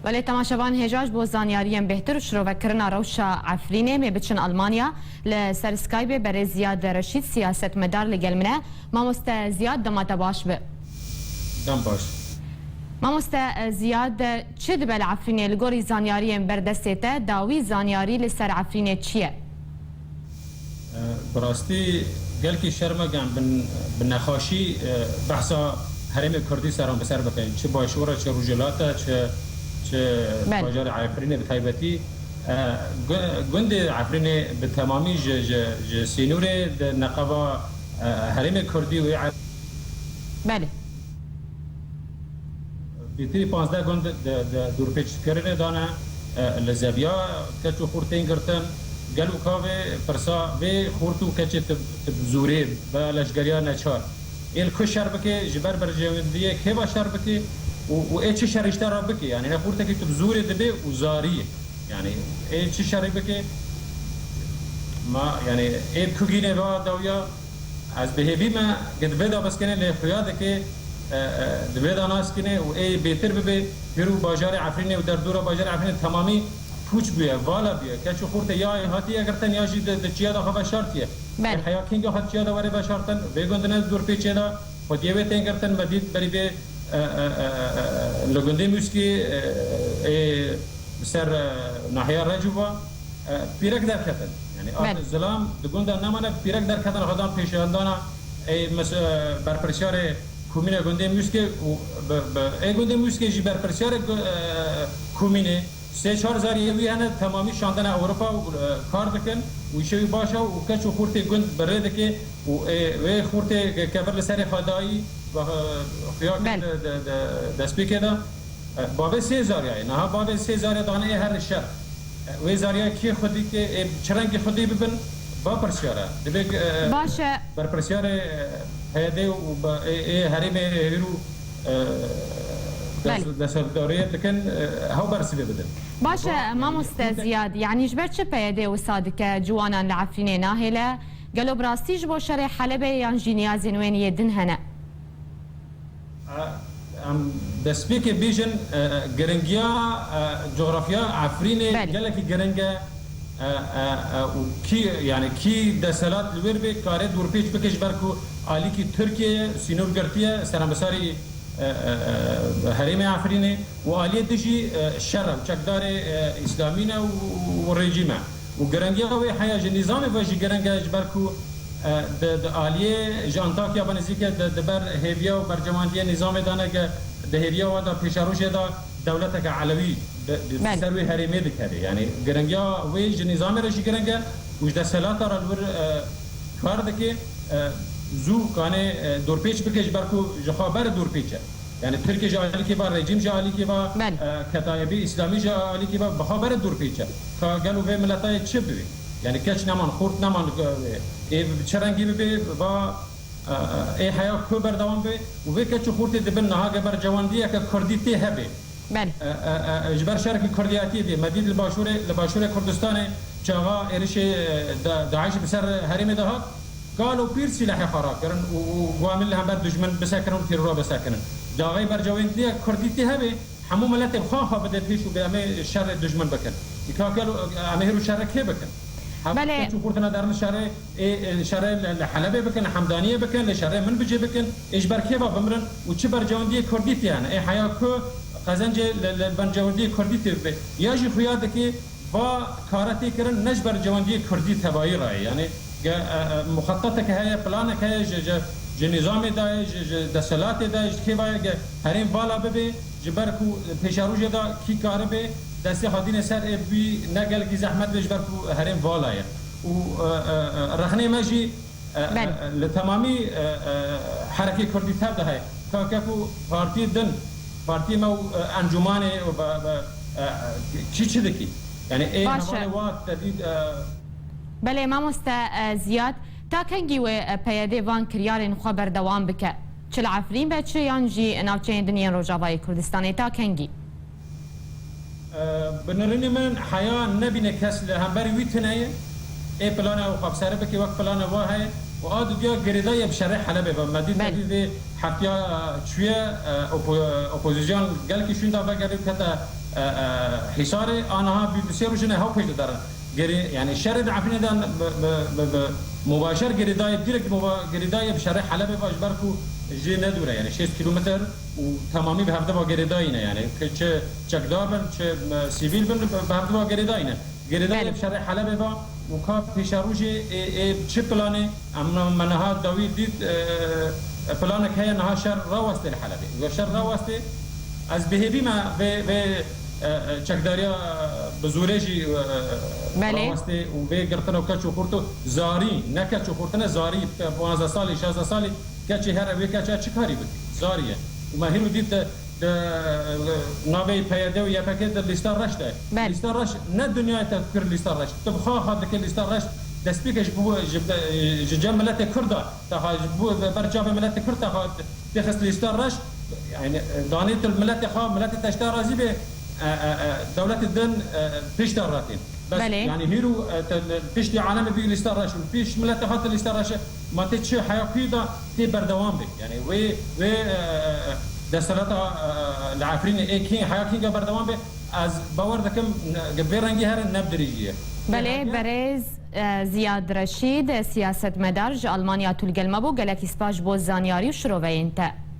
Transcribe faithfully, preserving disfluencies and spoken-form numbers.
Belê temaşevan, hêja ji bo zanyariyên bêhtir û şirovekirina rewşa Efrînê, mê biçin Almanya. Li ser Skypeê berê Ziyad Reşîd, siyasetmedar, li gel min e. Mamoste Ziyad, dema te baş be. Dem baş. Mamoste Ziyad, çi dibe li Efrînê? Li gorî zanyariyên ber destê te, dawî zanyarî li ser Efrînê çi ye? E, bi rastî gelkî şerm e, em bi, bi nexweşî, e, behsa herêmê kurdî seran bi ser bikin. Çi başûr e, çi rojhilat e, çi, çi Belê. bajarê Efrînê bi taybetî. E, gu-, gundê Efrînê bi temamî ji, ji, ji sînorê di neqeba, e, herêmê kurdî wê Belê. Pêtirî panzdeh gund di, di dûrpêçkirinê de ne, e, li zeviya keç û xurt tên girtin. Gelo ka vê pirsa vê xurt û keçê tu, tu bi zûrê, bi leşgeriya neçar, ê li ku şer bike, ji ber berjewendiyê kê ve şer bike û, û ê çi şerî ji te re bike? Yanî ne xurtekî tu bi zûrê dibe û zarî ye. Yanî ê çi şerî bike? Ma, yanî ê bi ku gînê ve dawiya? Ez bi hêvî me, ke di vê de biskine lê xuya dike, e, e, di vê de naskine û ê bêtir bibe, hîro bajarê Efrînê û derdora bajarê Efrînê temamî pûç bûye, vala bûye. Keç û xurtê ya hatiye girtin ya jî di, di çiya de xwe veşartiye. Belê. Ê heya kînga xwe di çiya de were veşartin, vê gundine di dûrpêçê de xwediyê wê tên girtin, me dît berî vê, e, e, e, e, e, li gundê Mûskê, e, ê, Li ser, e, nahiya Recûva, e, pîrek derketin. Yanî Belê. Ard zilam di gunda nemane, pîrek derketin, xwe dan pêşandana, ê, mes-, e, berpirsiyarê komîna gundê Mûskê û bi, bi, ê gundê Mûskê jî berpirsiyarê gu-, e, komînê, sê çar zariyê wî hene, temamî şandine Ewropa û, e, kar dikin û îşê wî baş e û keç û xurtê gund bi rê dike û, ê, wê xurtê ke-, kevir li serê xwe dayî, e, xuya kir Belê. di, di, di destpêkê de. E, bavê sê zariyayê. Niha bavê sê zariya dane ê her şer. E, wê zariya kê xwedî ke, ê çi rengî xwedî bibin, va pirsyar e. Divê, e, Baş e. berpirsyarê, e, P Y D û ba-, ê, ê herêmê hêrû, e, des-, Belê. desthilatdariyê dikin, e, hew bersivê bidin. Baş e, Va-, mamoste yanî, Ziyad, yanî ji ber çi P Y D wisa dike, ciwanan li Efrînê nahêle? Gelo bi rastî ji bo şerê Helebê yan jî niyazên wên yê din hene? Em destpêkê bêjin, e, giringiya, e, cografya Efrînê Belê. gelekî giring e, e, e, e, û kî, yanî kî desthilat li wêr bê, karê dûrpêç bike ji ber ku alîkî Tirkiye ye, sînor girtiye, seramesarî, e, e, e, herêmê Efrînê û aliyê dijî, e, şer e û çekdarê, e, îslamî ne û, û rejîm e. Û giringiya wê heya ji nîzamê ve jî giring e, ji ber ku, e, di, di aliyê ji Antakya ve nêzîk e, di, di ber hêviya û bercewendiyê nîzamê de ne, ke di hêviya wan de pêşerojê de dewleteke elewî di, di Belê. ser wê herêmê dikeve. Yanî giringiya wê ji nîzamê re jî giring e û ji desthilata re li wir, e, kar dike, e, zû kanê, e, dorpêç bike, ji ber ku ji xwe ber dorpêç e. Yani Tirkiye ji alîkê ve, rejîm ji alîkê ve, Belê. e, Ketayebê Îslamî ji alîkê ve, bi xwe bere dûr pêçe. Ka gelo vê miletayê çi bibê? Yani keç neman, xurt neman, e, ê bi çi rengî bibê, va, e, e, ê heya ku berdewam bê û vê keç û xurtê dibin niha ge bercewendiyeke kurdî tê hebê. Belê. E, e, e, ji ber şerkî kurdiyatiyê dê. Me dît li başûrê, li başûrê Kurdistanê çaxa êrişê, e, Da-, DAIŞ bi ser herêmê de hat. Kal û pîr sîlehê xwe rakirin û, û guhamîn li hember dijmin bisekirin û tîrora bisekinin. Daxê bercewendiyek kurdî tê hebe, hemû miletê bi xwe xwe bide pêş û bê em ê şerê dijmin bikin. Îka gelo em ê hêr û şerê kê bikin? Hema Belê. Keç û xurtina derin şerê, ê, ê, şerê li, li Helebê bikin, li Hemdaniyê bikin, li şerê Minbicê bikin, ê ji ber kê ve bimirin û çi bercewendiyê kurdî tê hene? Ê heya ku qezencê li, li bercewendiyê kurdî tê bibe. Ya jî xuya dike va kare tê kirin ne ji ber cewendiyê kurdî tevayî re ye. Yanî ge, e, e, muxeteteke heye, planek heye ji, ji, ji nîzamê de ye, ji, ji desthilatê de ye, ji kê ve ye ge herêm vala bibe, ji ber ku pêşerojê de kî karibe destê xwe dîne ser ê bî ne gelekî zehmet be ji ber ku herêm vala ye. Û, e, e, e, rexnê me jî E, Belê. e, li temamî, e, e, herekê kurdî tev de heye. Ka, ke ku partiyê din, partiyê me û, e, encûmanê û be, be, e, e, kî çi dikî? Yani ê Baş e. hevalê wa te dît, e, Belê, mamoste, e, Ziyad, ta kengî wê, e, P Y D van kiryarên xwe berdewam bike? Çi li Efrîn be, çi yan jî navçeyên din yên Rojavayê Kurdistanê, ta kengî? E, bi nirînî min heya nebîne kes li hemberî wî tune ye. Ê plana ew xwe bi ser bike wek plana wa heye. û a didiya girêdayî bi şerê Helebê ve. Me dît, me Belê. dît vê heftiya, e, çûye, e, opo-, e, opozîsyon gelkî şûnda vegerî û kete, e, e, Hîsarê. A niha bî du sê roj in hew pêş diderin. Gerê-, yani şerê di Efrînê de bi, bi, bi, bi mubaşer girêdayî, direkt muba-, girêdayî bi şerê Helebê ve ji ber ku jê ne dûr e, yani şêst kîlometr û temamî bi hevdê ve girêdayî ne, yani ki çi çekdar bin, çi, e, sivîl bin, bi, bi hevdê ve girêdayî ne. Girêdayî Belê. bi şerê Helebê ve û ka pêşerojê ê, ê çi planê, em, me niha dawî dît, e, planek heye niha şer rawestê li Helebê. Û şer rawestê, ez bihêvî me vê, vê, e, e, çekdariya, e, bi zorê jî, e, e, Belê. rawestê û vê girtina keç û xurt û zarî, ne keç û xurt ne, zarî, e, panzdeh salî, şazdeh salî, keçê here, wê keça çi karî bike? Zarî ye. Û me hîro dît, e, Di, e, navê P Y D û Y P G de lîsta reş de. Belê. Lîsta reş ne dinyayê te kir lîsta reş. Tu bi xwe xwe dikê lîsta reş, destpêkê ji bo, ji, ji cem miletê Kurd de, te xwe ji bo ber çavê miletê Kurd te xwe têxist lîsta reş, yani, e, danê tu miletê xwe, miletê te ji te razî bê, e, e, e, dewletê din, e, pêş te ratên. Bes, Belê. yani hîro, e, te, piştî alemê bî lîsta reş û pêş miletê xwe te lîsta reş e. Ma tê çi heya kuyê de tê berdewam bê. Yani wê, wê, e, e, e, desthilata, e, e, li Efrînê ê kî heya kînga berdewam bê. Ez bawer dikim, ne, vê rengî here ne bi dirêjî ye. Belê, Hediya berêz, e, Ziyad Reşîd, siyasetmedar ji Almanya tu li gel me bû. Gelekî spas ji bo zanyarî û şiroveyên te.